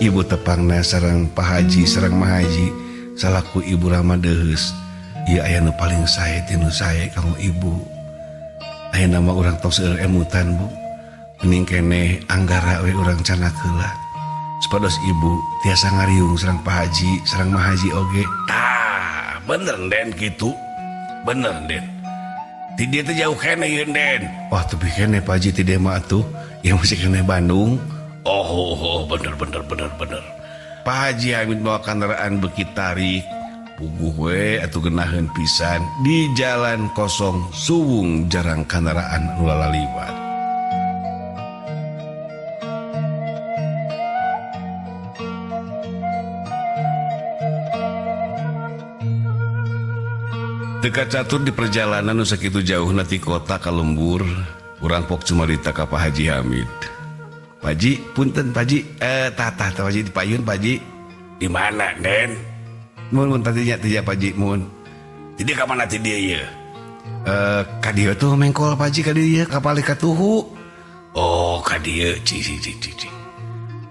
Ibu tepangna sareng Pak Haji sareng Mahaji salaku Ibu Rama deheus. Ieu aya nu paling sae ti nu sae kanggo ibu. Ayeuna mah urang tos seueur emutan bu. Mending keneh anggara we urang canak heula. Supados ibu tiasa ngariung sareng Pak Haji sareng Mahaji oge. Tah, bener Den kitu. Bener Den. Ti dieu teh jauh keneh ieu Den. Wah teu keneh Pak Haji ti dieu mah atuh. Ieu masih keneh Bandung. Oh, bener bener bener bener. Pak Haji Hamid bawa kendaraan beuki tarik, puguh we atuh geunaheun pisan di jalan kosong suwung jarang kendaraan nu lalaliwat. Teu kacatur di perjalanan nu sakitu jauhna ti kota ka lembur, urang pok cumarita ka Pak Haji Hamid. Pak Haji, punten Pak Haji, tah tah Pak Haji dipayun Pak Haji. Di mana, Den? Mun mun tadinya teh Pak Haji mun. Jadi ka mana ti dieu ieu? Ka dieu tuh mengkol Pak Haji ka dieu ka palih katuhu. Oh, ka dieu ci ci ci ci.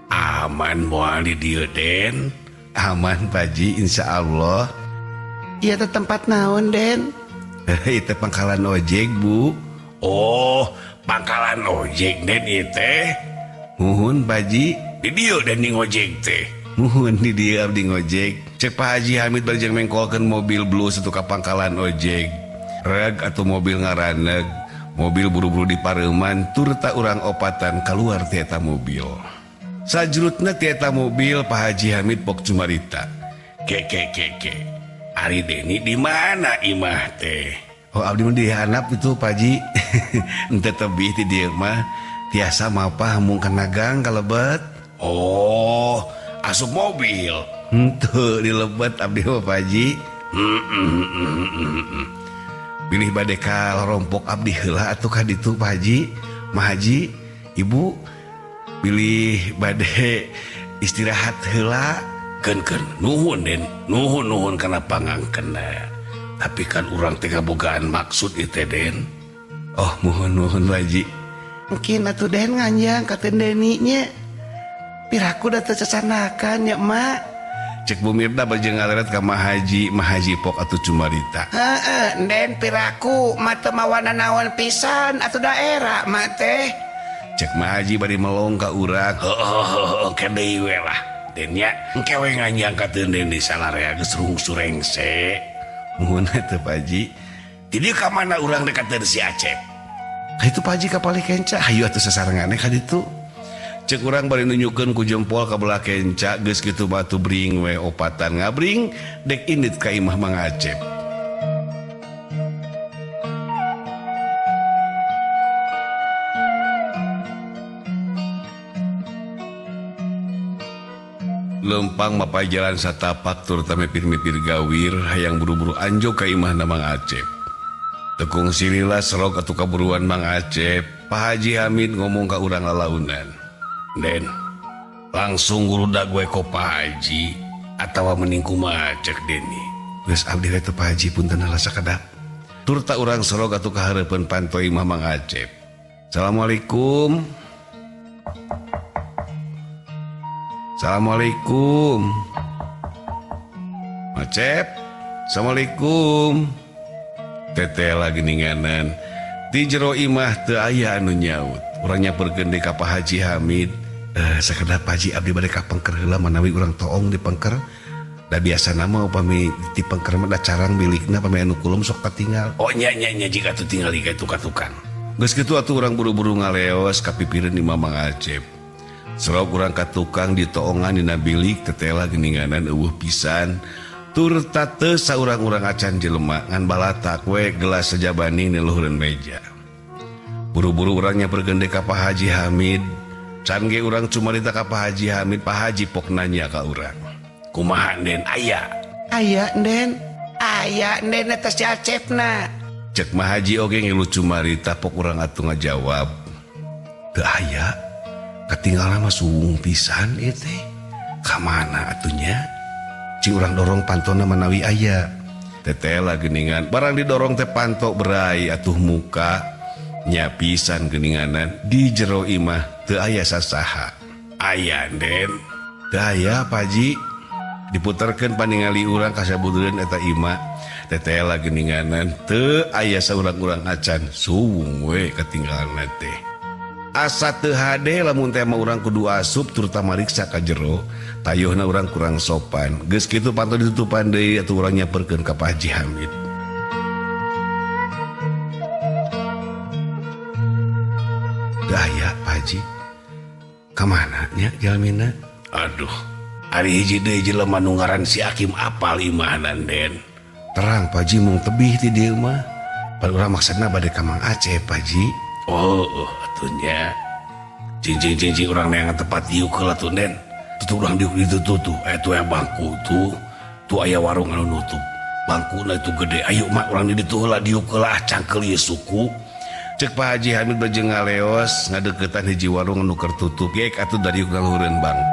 Aman moal di dieu, Den? Aman Pak Haji, insyaallah. Ieu teh tempat naon, Den? Ieu teh pangkalan ojek, Bu. Oh, pangkalan ojek Den ieu teh. Muhun Pak Haji, di dieu den ngojek teh. Muhun di dieu abdi ngojek. Cek Pak Haji Hamid bari jeung mengkolkeun mobil blue satu ka pangkalan ojek. Reg atau mobil ngaraneg, mobil buru-buru di pareuman turta urang opatan keluar ti eta mobil. Sajrutna ti eta mobil Pak Haji Hamid pok cumarita. Ke ke ke ke. Ari Deni di mana imah teh? Oh abdi mah di handap itu Pak Haji. Henteu tebih ti dieu mah. Tiasa mapah mung kana gang kalebet. Oh, asup mobil. Henteu dilebet abdi mah Pak Haji. Bilih bade ka rompok abdi heula atuh ka ditu Pak Haji. Mah Haji, Ibu bilih bade istirahat heula. Keun-keun nuhun Den, nuhun nuhun kana pangangkenna. Tapi kan urang teh kabogaan maksud ieu teh Den. Oh, muhun nuhun Pak Haji. Mungkin atuh Den nganjang ka teh Deni nya. Piraku da teu cacanakan nya Mak. Cek Bu Mirna bari jeung ngaleret ka Mahaji, Mahaji pok atuh cumarita. Heeh, Den piraku mah teu mawa nanaon pisan atuh daerah mak teh. Cek Mahaji bari melong ka urang. Heuh, ke deui we lah. Den nya engke we nganjang ka teh Deni salarea geus rungsu rengse. Muhun atuh Pak Haji. Di dieu ka mana urang dekat si Acep? Ka itu Pak Haji ka palih kenca, hayu atuh sasarengane ka ditu. Cek urang bari nunjukkeun ku jempol ka belah kenca, geus kitu batu bring we opatan ngabring dek indit ka imah Mang Acep. Lempang mapai jalan satapak tur mipir-mipir gawir hayang buru-buru anjog ka imahna Mang Acep. Tekung silila serok atuh kaburuan Mang Acep. Pak Haji Hamid ngomong ka urang lalaunan. Den, langsung gurudak gue ko Pak Haji atawa mending kumaha cek Deni. Geus abdi we teh Pak Haji punten heula sakedap. Turta urang serok atuh ka hareupeun panto imah Mang Acep. Assalamualaikum. Assalamualaikum. Acep. Assalamualaikum. Teteh lagi ninganan. Di jero imah teu aya anu nyaut. Urang nyamperkeun deui ka Pak Haji Hamid. Sakedap Pak Haji abdi bade ka pengker heula manawi urang toong di pengker. Da biasana mah upami di pengker mah da carang milikna pami anu kulum sok katinggal. Oh nya nya nya jika atuh tinggal ka itu ka tukang. Geus kitu atuh urang buru-buru ngaleos ka pipireun imah Mang Acep. Serok urang ka tukang ditoongan dina bilik tetela geuninganan eueuh pisan. Turta teu saurang-urang acan jelema ngan balatak we gelas sajabani di luhureun meja. Buru-buru urang nyamperkeun deui ka Pak Haji Hamid. Can ge urang cumarita ka Pak Haji Hamid, Pak Haji pok nanya ka urang. Kumaha Den aya? Aya Den. Aya Den eta si Acepna. Cek Mah Haji oge ngilu cumarita pok urang atuh ngajawab. Teu aya. Katinggalan mah suwung pisan ieu teh. Ka mana atuh nya? Cing urang dorong pantona manawi aya. Tetela geningan barang didorong teh panto berai atuh muka nya pisan geninganan di jero imah teu aya sasaha. Aya Den teu aya Pak Haji diputerkeun paningali urang ka sabudureun eta imah. Tetela geninganan teu aya saurang-urang acan suwung we katinggalan teh. Asa teu hade lamun teh mah urang kudu asup terutama riksa ka jero. Tayuhna urang kurang sopan. Geus kitu panto ditutupan deui atuh urang nyamperkeun ka Pak Haji Hamid. Teu aya Pak Haji. Ka mana nya jalmina? Aduh, ari hiji deui jelema nu ngaran si Akim apal imahna Den. Terang Pak Haji mung tebih ti dieu mah. Pan urang maksudna bade ka Mang Aceh Pak Haji. Oh, atuh nya. Cing-cing urang neangan tempat diuk heula tuh Den. Tuh urang diuk di ditu tuh, tuh aya bangku tuh, tuh aya warung anu nutup. Bangkuna itu gede. Ayo mak urang di ditu heula diuk heula cangkeul ieu suku. Cek Pak Haji Hamid bajeng ngaleos ngadeukeutan hiji warung anu keur tutup. Gek atuh dariuk ngaluhureun bangku.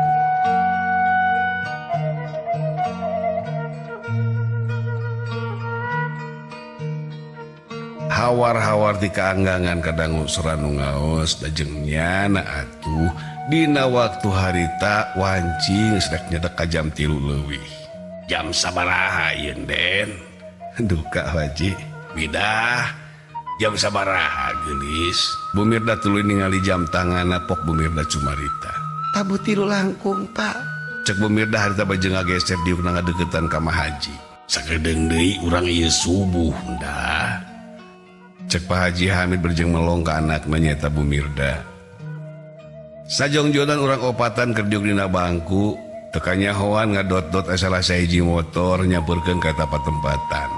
Hawar-hawar ti kaanggangan kadangu sora nu ngaos dajeng nyana atuh dina waktu harita wancing rek nyedek ka jam 3 leuwih. Jam sabaraha ieu Den? Duka Haji. Bidah jam sabaraha geulis. Bu Mirda tuluy ningali jam tanganna pok Bu Mirda cumarita. Tabuh 3 langkung Pak. Cek Bu Mirda harita bajeng ngageser diukna ngadeukeutan ka Mah Haji. Sakedeung deui urang ieu subuh dah. Cek Pak Haji Hamid berjeng melong ka anakna nyaeta Bu Mirda. Sajongjonan urang opatan keur diuk dina bangku, teu kanyahoan ngadot-dot asa sahiji motor nyamperkeun ka patempatan.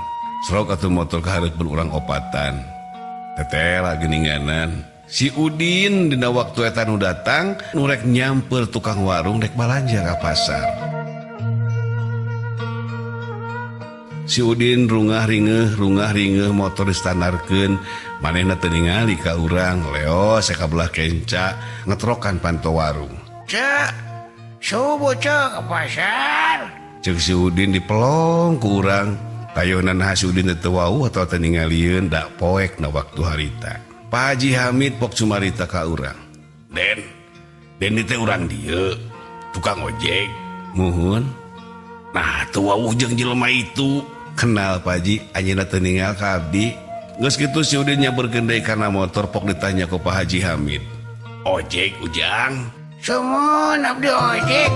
Srok atuh motor ka hareupeun urang opatan. Tetela geuninganan. Si Udin dina waktu eta nu datang nu rek nyamper tukang warung rek balanja ka pasar. Si Udin rungah ringeuh motor distandarkeun manehna teu ningali ka urang leos sakabelah kenca ngetrokan panto warung. Cek subuh cek ke pasar. Cek si Udin dipelong ku urang. Tayeuhna naha si Udin teu wauh atawa teu ningalieun da poek na waktu harita. Pak Haji Hamid pok cumarita ka urang. Den, Den teh urang dieu tukang ojek. Muhun. Nah teu wauh jeung jelema itu. Kenal Pak Haji, anjeunna teu ninggal ka abdi. Geus kitu si Udin nyamperkeun deui kana motor pok ditanya ku Pak Haji Hamid. Ojek Ujang. Sumun abdi ojek.